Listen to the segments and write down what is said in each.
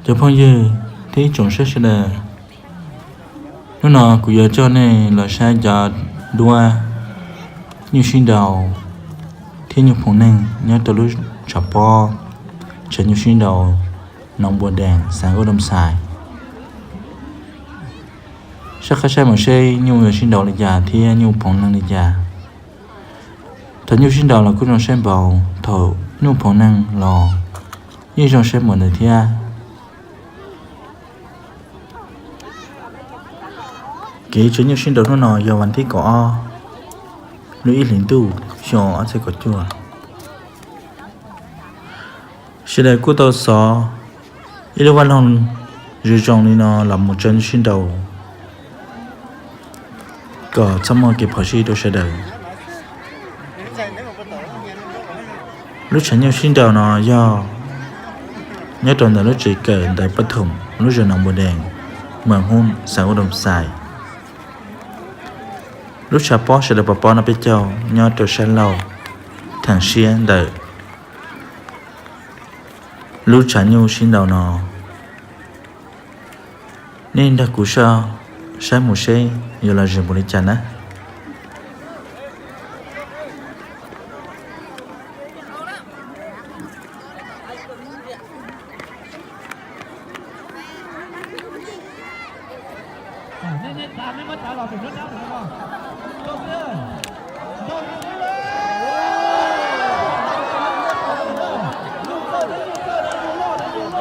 Cov phooj ywg thiab ib tsoom saib sawv daws, hnub no kuv yuav coj nej los saib cov duab nyuj sib nraus thiab nyuj phoom neeg nyob rau lub tshav pob, tshav nyuj sib nraus Noo Npua Dees, xeev Ub Doo Xais. Soj qab saib mus seb nyuj yuav sib nraus li cas thiab nyuj phoom neeg li cas. Thaum nyuj sib nraus los kuj zoo saib npaum, thaum nyuj phoom neeg los yeej zoo saib npaum ntawd thiab. Kev tso nyuj sib nraus hnub no yog vas thib kaum ob lub ib hlis ntuj xyoo ob txhiab kaum cuaj. Sawv daws kuj tau xov ib lub vaj loog zoo zoo li no los mus tso nyuj sib nraus kom txhob muaj kev phom sij rau sawv daws. Lub tshav nyuj sib nraus no yog nyob rau ntawm lub tsev kawm ntawv Paj Thoom, lub zos Noo Npua Dees, Moos Hub, xeev Ub Doo Xais. Lub tshav pob sawv daws pom pom no peb caug nyob rau sab laug theem siab ntawm lub tshav nyuj sib nraus no. Nej nrog kuv soj saib mus seb yuav los zoo npaum li cas na.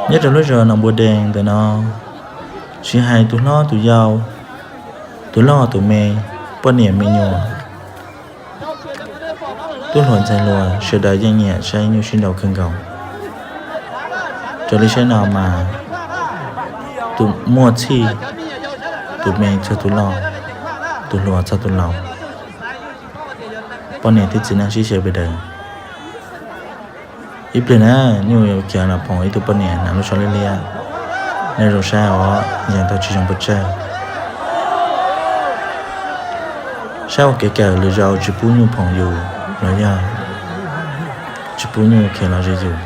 Nyob rau lub zos Noo Npua Dees ntawm no, tsis hais tus hlob tus yau, tus loj tus me, poj niam me nyuam, tub hluas ntxhais hluas sawv daws yeej nyiam saib nyuj sib nraus kawg nkaus. Raws li saib no mas tus muaj txhij, tus me txog tus loj, tus hluas txog tus laus, poj niam thiab txiv neej sib xyaw pes daws. Ib pliag na, nyuj yuav khiav los phoom ib tug poj niam hnav lub tsho liab liab. Nej zoo saib os, yeej tau tsis zoo pes tsawg. Saib ua kev kawm lwm zaus tsis pub nyuj phoom yus los yog tsis pub nyuj khiav los ze yus,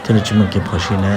thiaj li tsis muaj kev phom sij na.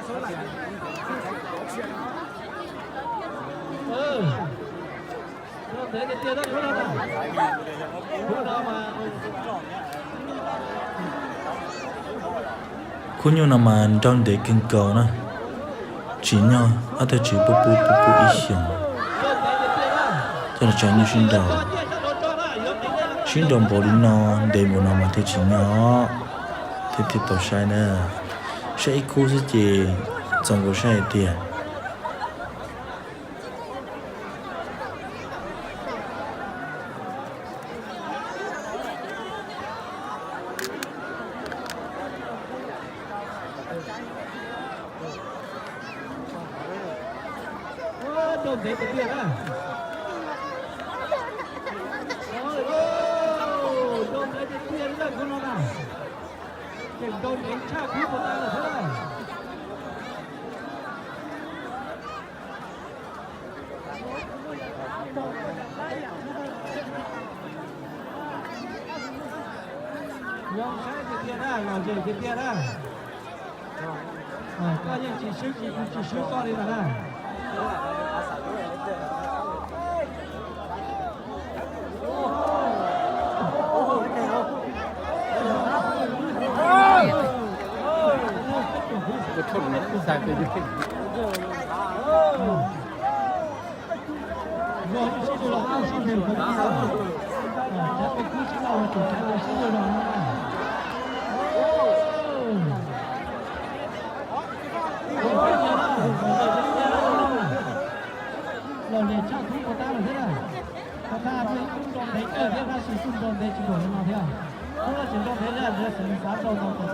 Khub nyuj no mas nrau ntev kawg nkaus na, tsim nyog ob tug tseem pub pub pub pub ib xyoos, coj los tso nyuj sib nraus. Sib nraus npaum li no, ntev npaum no mas thiaj tsim nyog, thiaj thiaj tau saib na. Saib ib khub xwb ces txaus nkaus saib hais tiag. Zoo saib tiag tiag na, lom zem tiag tiag na. Koj yeej tsis swb, tsis swb koj li ntag na. Lom zem tshaj khub puas tab lawm thiab na. Tab sis kuj nrau ntev kawg thiab, tab sis kuj nrau ntev tsis npaum li no thiab. Khub no tseem nrau ntev thiab, xav nrau ntau tus.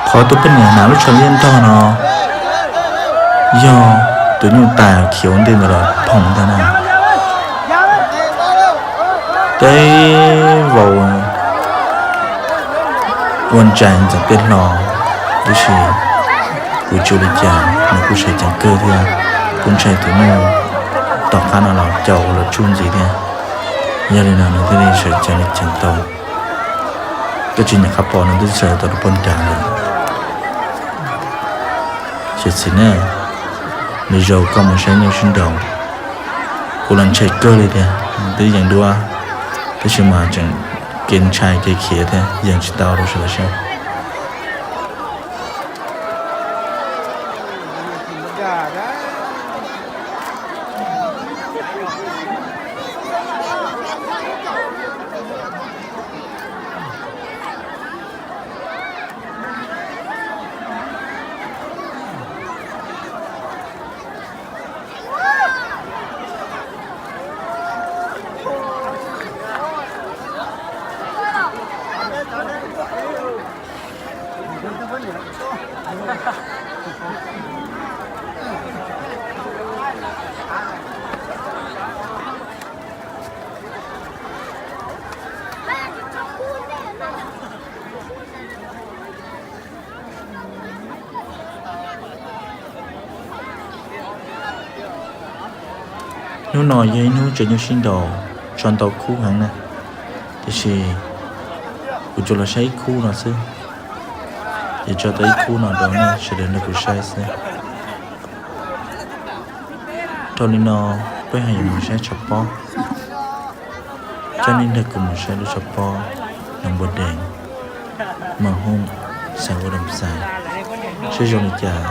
Qhov tus poj niam hnav lub tsho liab ntog no yog tus nyuj tais khiav ua ntej ntawd los phoom ntag na. Teb vau ua ntsais ntxeev tej hlo, tab sis kuv tsis ua li cas, nws kuj sawv ceev kawg thiab. Kuv ntshai tus nyuj tom qab no los caum los tsuj ntxiv thiab. Yog li no nws thiaj li sawv ceev li ceev tau. Koj tsis nyam qab pom nws twb sawv tau rau poj nrag lawm. Xyov txiv ne, lwm zaus koj mus saib nyuj sib nraus, kuv los ntshai kawg li tiag, twb yees duab, tab sis mas tseem kev ntshai kev khiav thiab yees tsis tau rau sawv daws saib. Hnub no yog ib hnub tsev nyuj sib nraus tso ntau khub heev na, tiam sis kuv tsuas los saib ib khub no xwb, ces tso tau ib khub no rau nej sawv daws nrog kuv saib xwb. Dhau li no peb ho yuav mus saib tsho pob. Coj nej nrog kuv mus saib lub tsho pob Noo Npua Dees, Moos Hooj, xeev Ua Doos Xais, saib zoo li cas.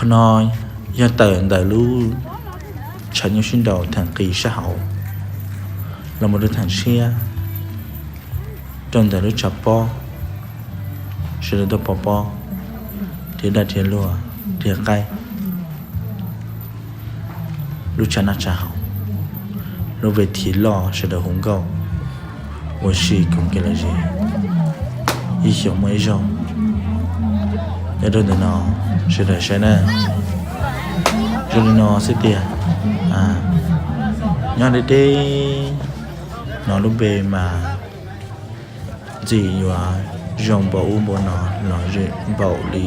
Qhov no yog tawm ntawm lub tshav nyuj sib nraus theem qis sab hauv los mus rau theem tshiab, rau ntawm lub tshav pob, sawv daws tuaj pov pob, rhiav daj rhiav luag, rhiav qaib. Lub tshav naj tshav haus, lub ves thim loj sawv daws hu nkauj ua si koom kev lom zem, ib xyoos muaj ib zaug. Nyob rau ntawm no sawv daws saib na, zoo li no xwb tiag. Nyob deb deb no lub npe mas ntxim yuav zoo npaum ub npaum no los npaum li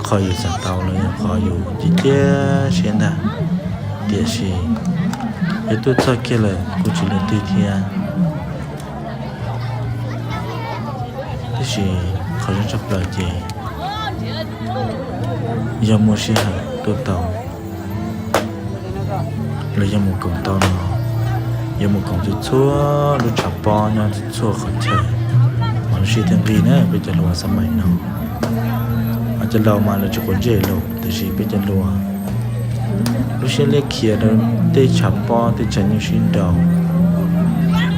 qhov yus xav tau los yog qhov yus cia siab ntag. Tiam sis yog tuaj txog kiag lawm kuj tsis luag twg thiab. Tiam sis qhov zoo tshaj plaws ces yog muaj sij hawm tuaj tau los yog mus koom tau no, yog mus koom txhua txhua lub tshav pob nyob txhua txhua qhov chaw, mas lub siab thiaj nqig na peb cov hluas xab maim no. Cov laus mas lawv tsis quav ntsej lawm tiam sis peb cov hluas lub siab liab khiav rau tej tshav pob tej tshav nyuj sib nraus,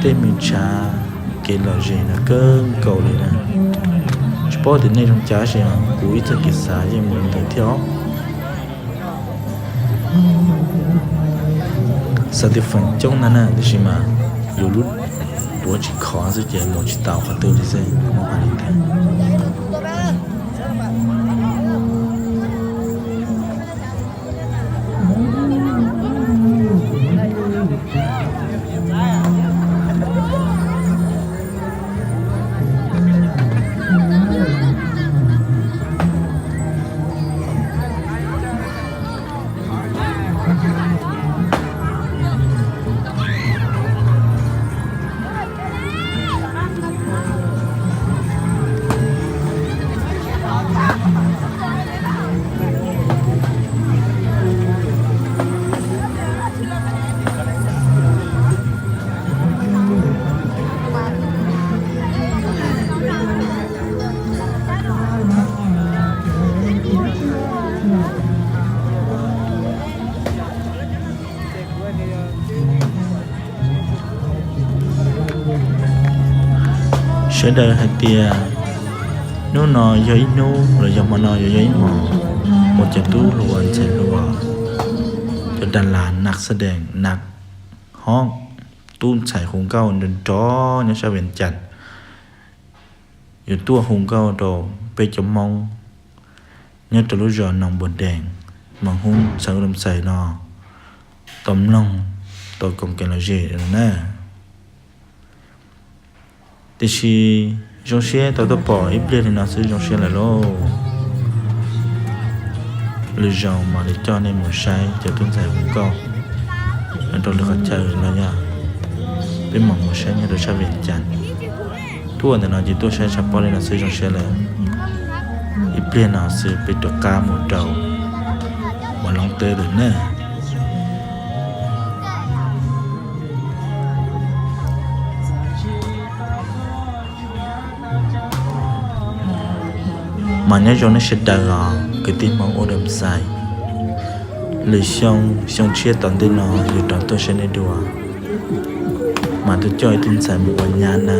tej me tshav kev lom zem no kawg nkaus li na. Tsis paub tias nej zoo cas tab sis kuv ib txoj kev xav yeej mus li ntawd thiab os. Xav tias feem coob ntag na tiam sis mas yus lub duav tsis khov xwb ces mus tsis tau qhov twg li xwb, muaj li ntawd. Sawv daws hais tias hnub no yog ib hnub los yog hmo no yuav yog ib hmos uas cov tub hluas ntxhais hluas, cov das las nas xab dees nas hob, tub ntxhais hu nkauj nrov nrov nyob sab Vias Cas yuav tuaj hu nkauj rau peb cov Hmoob nyob rau lub zos Noos Npuas Dees, Moos Hub, Xeev Ua Doo Xais no tau mloog, tau koom kev lom zem na. Tiam sis zoo siab tau tuaj pom ib pliag li no xwb zoo siab lawm lauj. Lwm zaus mam li coj nej mus saib cov tub ntxhais hu nkauj nyob rau lwm qhov chaw los yog peb mam mus saib nyob rau sab Vias Cas. Tuaj ntawm no ces tuaj saib tshav pob li no xwb zoo siab lawm. Ib pliag no xwb peb rov qab mus rau Vaj Loov teb lawm na. Mas nyob zoo nej sawv daws os kwv tij Hmoob Ua Doo Xais. Lwm xyoo, xyoo tshiab tom ntej no yuav rov tuaj saib nej dua, mas tuaj coj ib tug ntxhais mus ua nyab na.